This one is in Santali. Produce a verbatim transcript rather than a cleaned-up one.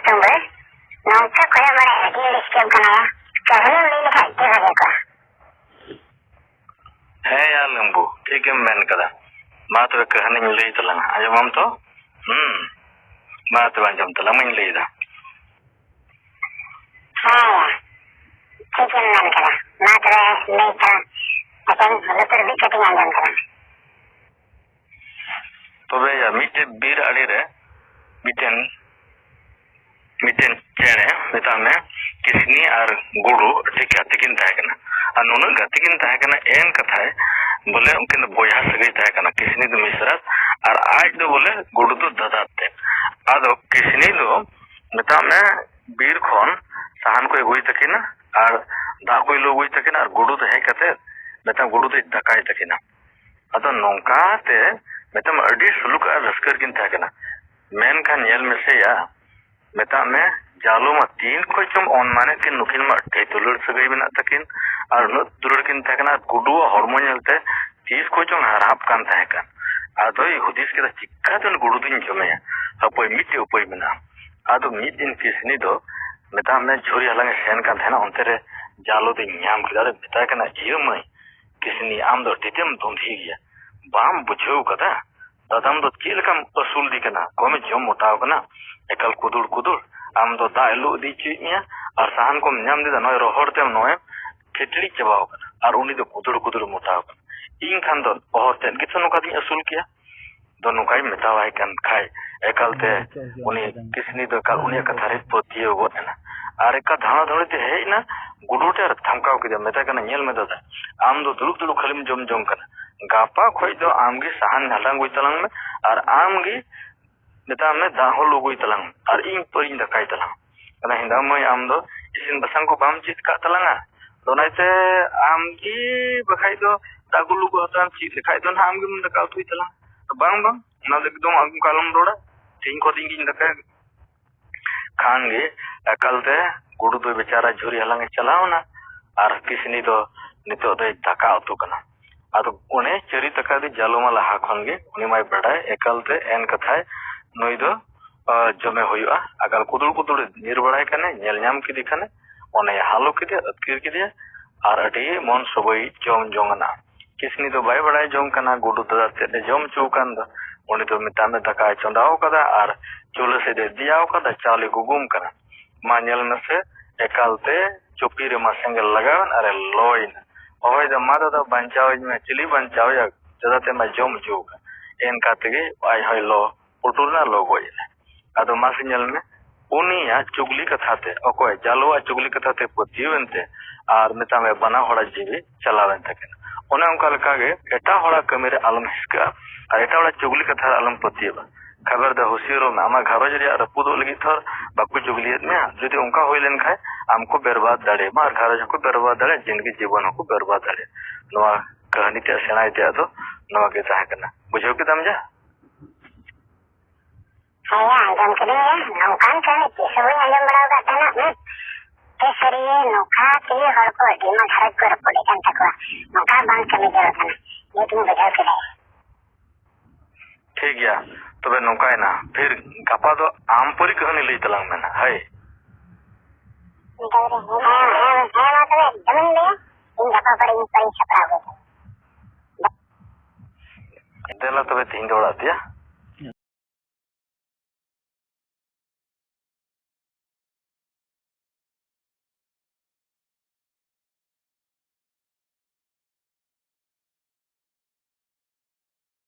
ᱛᱚᱵᱮ ᱱᱚᱝᱠᱟ ᱠᱚᱭᱚᱜ ᱵᱟᱲᱟᱭ ᱟᱹᱰᱤ ᱟᱹᱲᱤᱥ ᱜᱮ ᱠᱟᱱᱟ᱾ ᱠᱟᱹᱦᱱᱤᱢ ᱞᱟᱹᱭ ᱞᱮᱠᱷᱟᱡ ᱟᱹᱰᱤ ᱵᱷᱟᱜᱮ ᱠᱚᱜᱼᱟ᱾ ᱦᱮᱸ ᱭᱟ ᱞᱮᱢᱵᱩ, ᱴᱷᱤᱠ ᱮᱢ ᱢᱮᱱ ᱠᱟᱫᱟ᱾ ᱢᱟ ᱛᱚᱵᱮ ᱠᱟᱹᱦᱱᱤᱧ ᱞᱟᱹᱭ ᱛᱟᱞᱟᱝᱟ, ᱟᱸᱡᱚᱢᱟᱢ ᱛᱚ? ᱦᱩᱸ, ᱢᱟ ᱛᱚᱵᱮ ᱟᱸᱡᱚᱢ ᱛᱟᱞᱟᱝ ᱢᱟᱧ ᱞᱟᱹᱭ ᱫᱟ᱾ ᱦᱮᱸ ᱭᱟ, ᱴᱷᱤᱠ ᱮᱢ ᱢᱮᱱ ᱠᱟᱫᱟ᱾ ᱢᱟ ᱛᱚᱵᱮ ᱞᱟᱹᱭ ᱛᱟᱞᱟᱝ, ᱮᱠᱮᱱ ᱞᱩᱛᱩᱨ ᱵᱤᱫ ᱠᱟᱛᱮᱧ ᱟᱸᱡᱚᱢ ᱠᱟᱫᱟ᱾ ᱛᱚᱵᱮ ᱭᱟ, ᱢᱤᱫᱴᱮᱡ ᱵᱤᱨ ᱟᱲᱮ ᱨᱮ ᱢᱤᱫᱴᱮᱱ, ᱢᱤᱫᱴᱮᱱ ᱪᱮᱬᱮ, ᱢᱮᱛᱟᱜ ᱢᱮ, ᱠᱤᱥᱱᱤ ᱟᱨ ᱜᱩᱰᱩ ᱟᱹᱰᱤ ᱜᱟᱛᱮ ᱠᱤᱱ ᱛᱟᱦᱮᱸ ᱠᱟᱱᱟ᱾ ᱟᱨ ᱱᱩᱱᱟᱹᱜ ᱜᱟᱛᱮ ᱠᱤᱱ ᱛᱟᱦᱮᱸ ᱠᱟᱱᱟ, ᱮᱱ ᱠᱟᱛᱷᱟᱭ, ᱵᱚᱞᱮ, ᱩᱱᱠᱤᱱ ᱫᱚ ᱵᱚᱭᱦᱟ ᱥᱟᱹᱜᱟᱹᱭ ᱛᱟᱦᱮᱸ ᱠᱟᱱᱟ, ᱠᱤᱥᱱᱤ ᱫᱚ ᱢᱤᱥᱨᱟᱛ ᱟᱨ ᱟᱡ ᱫᱚ, ᱵᱚᱞᱮ, ᱜᱩᱰᱩ ᱫᱚ ᱫᱟᱫᱟ ᱛᱮ᱾ ᱟᱫᱚ ᱠᱤᱥᱱᱤ ᱫᱚ, ᱢᱮᱛᱟᱜ ᱢᱮ, ᱵᱤᱨ ᱠᱷᱚᱱ ᱥᱟᱦᱟᱱ ᱠᱚᱭ ᱟᱹᱜᱩᱭ ᱛᱟᱹᱠᱤᱱᱟ ᱟᱨ ᱫᱟᱜ ᱠᱚᱭ ᱞᱩ ᱟᱹᱜᱩᱭ ᱛᱟᱹᱠᱤᱱᱟ ᱟᱨ ᱜᱩᱰᱩ ᱫᱚ ᱦᱮᱡ ᱠᱟᱛᱮ, ᱢᱮᱛᱟᱜ, ᱜᱩᱰᱩ ᱫᱚᱭ ᱫᱟᱠᱟᱭ ᱛᱟᱹᱠᱤᱱᱟ᱾ ᱟᱫᱚ ᱱᱚᱝᱠᱟ ᱛᱮ, ᱢᱮᱛᱟᱢ, ᱟᱹᱰᱤ ᱥᱩᱞᱩᱠ ᱟᱨ ᱨᱟᱹᱥᱠᱟᱹ ᱨᱮᱠᱤᱱ ᱛᱟᱦᱮᱸ ᱠᱟᱱᱟ᱾ ᱢᱮᱱᱠᱷᱟᱱ ᱧᱮᱞ ᱢᱮᱥᱮᱭᱟ, ᱢᱮᱛᱟᱜ ᱢᱮ, ᱡᱟᱞᱚ ᱢᱟ ᱛᱤᱱ ᱠᱷᱚᱡ ᱪᱚᱢ ᱚᱱᱢᱟᱱᱮᱫ ᱠᱤᱱ, ᱱᱩᱠᱤᱱ ᱢᱟ ᱟᱹᱰᱤ ᱫᱩᱞᱟᱹᱲ ᱥᱟᱹᱜᱟᱹᱭ ᱢᱮᱱᱟᱜ ᱛᱟᱹᱠᱤᱱ, ᱟᱨ ᱩᱱᱟᱹᱜ ᱫᱩᱞᱟᱹᱲ ᱠᱤᱱ ᱛᱟᱦᱮᱸ ᱠᱟᱱᱟ, ᱟᱨ ᱜᱩᱰᱩᱣᱟᱜ ᱦᱚᱲᱢᱚ ᱧᱮᱞᱛᱮ ᱛᱤᱥ ᱠᱷᱚᱡ ᱪᱚᱝ ᱦᱟᱨᱟᱯ ᱠᱟᱱ ᱛᱟᱦᱮᱸ ᱠᱟᱱ᱾ ᱟᱫᱚᱭ ᱦᱩᱫᱤᱥ ᱠᱮᱫᱟ, ᱪᱤᱠᱟᱹᱛᱮ ᱩᱱᱤ ᱜᱩᱰᱩ ᱫᱩᱧ ᱡᱚᱢᱮᱭᱟ? ᱦᱟᱯᱳᱭ, ᱢᱤᱫᱴᱮᱡ ᱩᱯᱟᱹᱭ ᱢᱮᱱᱟᱜᱼᱟ᱾ ᱟᱫᱚ ᱢᱤᱫ ᱫᱤᱱ ᱠᱤᱥᱱᱤ ᱫᱚ, ᱢᱮᱛᱟᱜ ᱢᱮ, ᱡᱷᱩᱨᱤ ᱦᱟᱞᱟᱝ ᱮ ᱥᱮᱱ ᱠᱟᱱ ᱛᱟᱦᱮᱱᱟ, ᱚᱱᱛᱮ ᱨᱮ ᱡᱟᱞᱚ ᱫᱚᱭ ᱧᱟᱢ ᱠᱮᱫᱟ᱾ ᱟᱫᱚᱭ ᱢᱮᱛᱟᱭ ᱠᱟᱱᱟ, ᱤᱭᱟᱹ ᱢᱟᱹᱭ, ᱠᱤᱥᱱᱤ, ᱟᱢ ᱫᱚ ᱟᱹᱰᱤ ᱛᱮᱢ ᱫᱩᱸᱫᱷᱤ ᱜᱮᱭᱟ, ᱵᱟᱢ ᱵᱩᱡᱷᱟᱹᱣ ᱠᱟᱫᱟ? ᱫᱟᱫᱟᱢ ᱫᱚ ᱪᱮᱫ ᱞᱮᱠᱟᱢ ᱟᱹᱥᱩᱞ ᱫᱤ ᱠᱟᱱᱟ? ᱠᱚᱢᱮ ᱡᱚᱢ ᱢᱚᱴᱟᱣ ᱠᱟᱱᱟ, ᱮᱠᱟᱞ ᱠᱩᱫᱩᱲ ᱠᱩᱫᱩᱲ᱾ ᱟᱢ ᱫᱚ ᱫᱟᱜ ᱮ ᱞᱩ ᱤᱫᱤ ᱦᱚᱪᱚᱭᱮᱫ ᱢᱮᱭᱟ ᱟᱨ ᱥᱟᱦᱟᱱ ᱠᱚᱢ ᱧᱟᱢ ᱞᱮᱫᱟ, ᱱᱚᱜᱼᱚᱭ ᱨᱚᱦᱚᱲ ᱛᱮᱢ ᱱᱚᱜᱼᱚᱭ ᱠᱷᱮᱴᱲᱤᱡ ᱪᱟᱵᱟᱣ ᱠᱟᱱᱟ, ᱟᱨ ᱩᱱᱤ ᱫᱚ ᱠᱩᱫᱩᱲ ᱠᱩᱫᱩᱲ ᱢᱚᱴᱟᱣ ᱠᱟᱱᱟ᱾ ᱤᱧ ᱠᱷᱟᱱ ᱫᱚ ᱚᱦᱚᱨ ᱛᱮᱫ ᱜᱮᱛᱚ ᱱᱚᱝᱠᱟ ᱫᱚᱧ ᱟᱹᱥᱩᱞ ᱠᱮᱭᱟ᱾ ᱫᱚ ᱱᱚᱝᱠᱟᱭ ᱢᱮᱛᱟᱣᱟᱭ ᱠᱟᱱ ᱠᱷᱟᱡ, ᱮᱠᱟᱞᱛᱮ ᱩᱱᱤ ᱠᱤᱥᱱᱤ ᱫᱚ ᱮᱠᱟᱞ ᱩᱱᱤᱭᱟᱜ ᱠᱟᱛᱷᱟ ᱨᱮᱭ ᱯᱟᱹᱛᱭᱟᱹᱣ ᱜᱚᱫ ᱮᱱᱟ᱾ ᱟᱨ ᱮᱠᱟᱞ ᱫᱷᱟᱲᱟ ᱫᱷᱟᱹᱲᱤ ᱛᱮ ᱦᱮᱡ ᱮᱱᱟ, ᱜᱩᱰᱩ ᱴᱷᱮᱱ ᱟᱨ ᱫᱷᱟᱢᱠᱟᱣ ᱠᱮᱫᱮᱭᱟ, ᱢᱮᱛᱟᱭ ᱠᱟᱱᱟ, ᱧᱮᱞ ᱢᱮ ᱫᱟᱫᱟ, ᱟᱢ ᱫᱚ ᱫᱩᱲᱩᱵ ᱫᱩᱲᱩᱵ ᱠᱷᱟᱹᱞᱤᱢ ᱡᱚᱢ ᱡᱚᱝ ᱠᱟᱱᱟ, ᱜᱟᱯᱟ ᱠᱷᱚᱡ ᱫᱚ ᱟᱢ ᱜᱮ ᱥᱟᱦᱟᱱ ᱦᱟᱞᱟᱝ ᱟᱹᱜᱩᱭ ᱛᱟᱞᱟᱝ ᱢᱮ, ᱟᱨ ᱟᱢ ᱜᱮ, ᱢᱮᱛᱟᱜ ᱢᱮ, ᱫᱟᱜ ᱦᱚᱸ ᱞᱩ ᱟᱹᱜᱩᱭ ᱛᱟᱞᱟᱝ ᱢᱮ, ᱟᱨ ᱤᱧ ᱯᱟᱹᱨᱤᱧ ᱫᱟᱠᱟᱭ ᱛᱟᱞᱟᱝ᱾ ᱟᱫᱚ ᱦᱮᱸᱫᱟ ᱢᱟᱹᱭ, ᱟᱢ ᱫᱚ ᱤᱥᱤᱱ ᱵᱟᱥᱟᱝ ᱠᱚ ᱵᱟᱢ ᱪᱮᱫ ᱠᱟᱜ ᱛᱟᱞᱟᱝᱟ, ᱟᱫᱚ ᱚᱱᱟᱛᱮ ᱟᱢ ᱜᱮ ᱵᱟᱠᱷᱟᱡ ᱫᱚ ᱫᱟᱜ ᱠᱚ ᱞᱩ ᱠᱚ ᱦᱟᱛᱟᱣᱟᱢ ᱪᱮᱫ ᱞᱮᱠᱷᱟᱡ ᱫᱚ ᱱᱟᱦᱟᱜ ᱟᱢ ᱜᱮᱢ ᱫᱟᱠᱟ ᱩᱛᱩᱭ ᱛᱟᱞᱟᱝ᱾ ᱵᱟᱝ, ᱵᱟᱝ, ᱚᱱᱟ ᱫᱚ ᱮᱠᱫᱚᱢ ᱟᱢ ᱚᱱᱠᱟ ᱟᱞᱚᱢ ᱨᱚᱲᱟ, ᱛᱮᱦᱮᱧ ᱠᱷᱚᱱ ᱫᱚ ᱤᱧ ᱜᱤᱧ ᱫᱟᱠᱟᱭᱟ᱾ ᱠᱷᱟᱱ ᱜᱮ ᱮᱠᱟᱞᱛᱮ ᱜᱩᱰᱩ ᱫᱚ ᱵᱮᱪᱟᱨᱟ ᱡᱷᱩᱨᱤ ᱦᱟᱞᱟᱝ ᱮ ᱪᱟᱞᱟᱣ ᱮᱱᱟ, ᱟᱨ ᱠᱤᱥᱱᱤ ᱫᱚ ᱱᱤᱛᱚᱜ ᱫᱚᱭ ᱫᱟᱠᱟ ᱩᱛᱩ ᱠᱟᱱᱟ᱾ ᱟᱫᱚ ᱚᱱᱮ ᱪᱟᱹᱨᱤ ᱛᱟᱠᱟ ᱫᱚ ᱡᱟᱞᱚᱢᱟ ᱞᱟᱦᱟ ᱠᱷᱚᱱ ᱜᱮ ᱩᱱᱤ ᱢᱟᱭ ᱵᱟᱰᱟᱭ ᱮᱠᱟᱞᱛᱮ ᱮᱱ ᱠᱟᱛᱷᱟᱭ ᱱᱩᱭ ᱫᱚ ᱡᱚᱢᱮ ᱦᱩᱭᱩᱜᱼᱟ᱾ ᱟᱠᱟᱞ ᱠᱩᱫᱩᱲ ᱠᱩᱫᱩᱲ ᱧᱤᱨ ᱵᱟᱲᱟᱭ ᱠᱟᱱᱮ, ᱧᱮᱞ ᱧᱟᱢ ᱠᱮᱫᱮ ᱠᱷᱟᱱᱮ, ᱚᱱᱮ ᱦᱟᱞᱚ ᱠᱮᱫᱮᱭᱟ, ᱟᱹᱛᱠᱤᱨ ᱠᱮᱫᱮᱭᱟ, ᱟᱨ ᱟᱹᱰᱤ ᱢᱚᱱ ᱥᱚᱵᱚᱭ ᱡᱚᱢ ᱡᱚᱝ ᱟᱱᱟ᱾ ᱠᱤᱥᱱᱤ ᱫᱚ ᱵᱟᱭ ᱵᱟᱲᱟᱭ ᱡᱚᱝ ᱠᱟᱱᱟ, ᱜᱩᱰᱩ ᱫᱟᱫᱟ ᱛᱮᱫ ᱮ ᱡᱚᱢ ᱦᱚᱪᱚ ᱠᱟᱱ ᱫᱚ᱾ ᱩᱱᱤ ᱫᱚ ᱢᱮᱛᱟᱜ ᱢᱮ ᱫᱟᱠᱟᱭ ᱪᱚᱸᱫᱟᱣ ᱠᱟᱫᱟ ᱟᱨ ᱪᱩᱞᱦᱟᱹ ᱥᱮᱫ ᱮ ᱫᱮᱭᱟᱣ ᱠᱟᱫᱟ, ᱪᱟᱣᱞᱮ ᱜᱩᱜᱩᱢ ᱠᱟᱱᱟ᱾ ᱢᱟ ᱧᱮᱞ ᱢᱮᱥᱮ, ᱮᱠᱟᱞ ᱛᱮ ᱪᱩᱯᱤ ᱨᱮᱢᱟ ᱥᱮᱸᱜᱮᱞ ᱞᱟᱜᱟᱣᱮᱱ ᱟᱨᱮ ᱞᱚᱭᱮᱱᱟ᱾ ᱦᱚᱦᱚᱭ ᱫᱟ, "ᱢᱟ ᱫᱟᱫᱟ, ᱵᱟᱧᱪᱟᱣᱤᱧ ᱢᱮ, ᱪᱤᱞᱤ ᱵᱟᱧᱪᱟᱣᱮᱭᱟ? ᱫᱟᱫᱟ ᱛᱮᱫ ᱢᱟ ᱡᱚᱢ ᱦᱚᱪᱚ ᱟᱠᱟᱫ᱾" ᱮᱱᱠᱟ ᱛᱮᱜᱮ ᱟᱡ ᱦᱚᱸᱭ ᱞᱚ ᱯᱩᱴᱩᱨ ᱮᱱᱟ, ᱞᱚ ᱜᱚᱡ ᱮᱱᱟ᱾ ᱟᱫᱚ ᱢᱟᱥᱮ ᱧᱮᱞ ᱢᱮ, ᱩᱱᱤᱭᱟᱜ ᱪᱩᱜᱽᱞᱤ ᱠᱟᱛᱷᱟ ᱛᱮ, ᱚᱠᱚᱭ ᱡᱟᱞᱩᱣᱟᱜ ᱪᱩᱜᱽᱞᱤ ᱠᱟᱛᱷᱟ ᱛᱮ ᱯᱟᱹᱛᱭᱟᱹᱣ ᱮᱱᱛᱮ, ᱟᱨ ᱢᱮᱛᱟᱜ ᱢᱮ ᱵᱟᱱᱟ ᱦᱚᱲᱟᱜ ᱡᱤᱣᱤ ᱪᱟᱞᱟᱣᱮᱱ ᱛᱟᱹᱠᱤᱱᱟ᱾ ᱚᱱᱮ ᱚᱱᱠᱟ ᱞᱮᱠᱟᱜᱮ ᱮᱴᱟᱜ ᱦᱚᱲᱟᱜ ᱠᱟᱹᱢᱤ ᱨᱮ ᱟᱞᱚᱢ ᱦᱤᱥᱠᱟᱹᱜᱼᱟ ᱟᱨ ᱮᱴᱟᱜ ᱦᱚᱲᱟᱜ ᱪᱩᱜᱽᱞᱤ ᱠᱟᱛᱷᱟ ᱨᱮ ᱟᱞᱚᱢ ᱯᱟᱹᱛᱭᱟᱹᱣᱟ᱾ ᱠᱷᱟᱵᱟᱨ ᱫᱟ, ᱦᱩᱥᱤᱭᱟᱹᱨᱚᱜ ᱢᱮ, ᱟᱢᱟᱜ ᱜᱷᱟᱨᱚᱸᱡᱽ ᱨᱮᱭᱟᱜ ᱨᱟᱹᱯᱩᱫᱚᱜ ᱞᱟᱹᱜᱤᱫ ᱛᱷᱚᱨ ᱵᱟᱠᱚ ᱪᱩᱜᱽᱞᱤᱭᱮᱫ ᱢᱮᱭᱟ᱾ ᱡᱩᱫᱤ ᱚᱱᱠᱟ ᱦᱩᱭ ᱞᱮᱱᱠᱷᱟᱱ ᱟᱢ ᱠᱚ ᱵᱮᱨᱵᱟᱫ ᱫᱟᱲᱮᱭᱟᱢᱟ ᱟᱨ ᱜᱷᱟᱨᱚᱸᱡᱽ ᱦᱚᱸᱠᱚ ᱵᱮᱨᱵᱟᱫ ᱫᱟᱲᱮᱭᱟᱜᱼᱟ, ᱡᱤᱱᱫᱮᱜᱤ ᱡᱤᱵᱚᱱ ᱦᱚᱸᱠᱚ ᱵᱮᱨᱵᱟᱫ ᱫᱟᱲᱮᱭᱟᱜᱼᱟ᱾ ᱱᱚᱣᱟ ᱠᱟᱹᱦᱱᱤ ᱛᱮᱭᱟᱜ ᱥᱮᱬᱟᱭ ᱛᱮᱭᱟᱜ ᱫᱚ ᱱᱚᱣᱟ ᱜᱮ ᱛᱟᱦᱮᱸ ᱠᱟᱱᱟ᱾ ᱵᱩᱡᱷᱟᱹᱣ ᱠᱮᱫᱟᱢ ᱡᱟ? ᱦᱮᱸ ᱭᱟ, ᱟᱸᱡᱚᱢ ᱠᱤᱫᱟᱹᱧ ᱭᱟ, ᱱᱚᱝᱠᱟᱱ ᱠᱟᱹᱦᱱᱤ ᱛᱤᱥ ᱦᱚᱸ ᱵᱟᱹᱧ ᱟᱸᱡᱚᱢ ᱵᱟᱲᱟ ᱟᱠᱟᱫ ᱛᱟᱦᱮᱱᱟ᱾ ᱦᱩᱸ᱾ ᱛᱮ ᱥᱟᱹᱨᱤ ᱜᱮ ᱱᱚᱝᱠᱟ ᱛᱮᱜᱮ ᱦᱚᱲ ᱠᱚ ᱟᱹᱰᱤ ᱟᱭᱢᱟ ᱜᱷᱟᱨᱚᱸᱡᱽ ᱠᱚ ᱨᱟᱹᱯᱩᱫ ᱮᱫ ᱠᱟᱱ ᱛᱟᱠᱚᱣᱟ, ᱱᱚᱝᱠᱟ ᱵᱟᱝ ᱠᱟᱹᱢᱤ ᱡᱟᱹᱨᱩᱲ ᱠᱟᱱᱟ᱾ ᱱᱤᱛ ᱤᱧ ᱵᱩᱡᱷᱟᱹᱣ ᱠᱮᱫᱟ᱾ ᱴᱷᱤᱠ ᱜᱮᱭᱟ, ᱛᱚᱵᱮ ᱱᱚᱝᱠᱟᱭᱮᱱᱟ, ᱯᱷᱤᱨ ᱜᱟᱯᱟ ᱫᱚ ᱟᱢ ᱯᱟᱹᱨᱤ ᱠᱟᱹᱦᱱᱤ ᱞᱟᱹᱭ ᱛᱟᱞᱟᱝ ᱢᱮ ᱱᱟᱦᱟᱜ, ᱦᱳᱭ᱾ ᱦᱮᱸ, ᱦᱮᱸ, ᱦᱮᱸ, ᱢᱟ ᱛᱚᱵᱮ ᱮᱠᱫᱚᱢᱤᱧ ᱞᱟᱹᱭᱟ, ᱤᱧ ᱜᱟᱯᱟ ᱯᱟᱹᱨᱤᱧ, ᱯᱟᱹᱨᱤᱧ ᱥᱟᱯᱲᱟᱣ ᱟᱹᱜᱩᱭ ᱛᱟᱢᱟ᱾ ᱫᱮᱞᱟ ᱛᱚᱵᱮ ᱛᱮᱦᱮᱧ ᱫᱚ ᱚᱲᱟᱜ ᱛᱮᱭᱟ᱾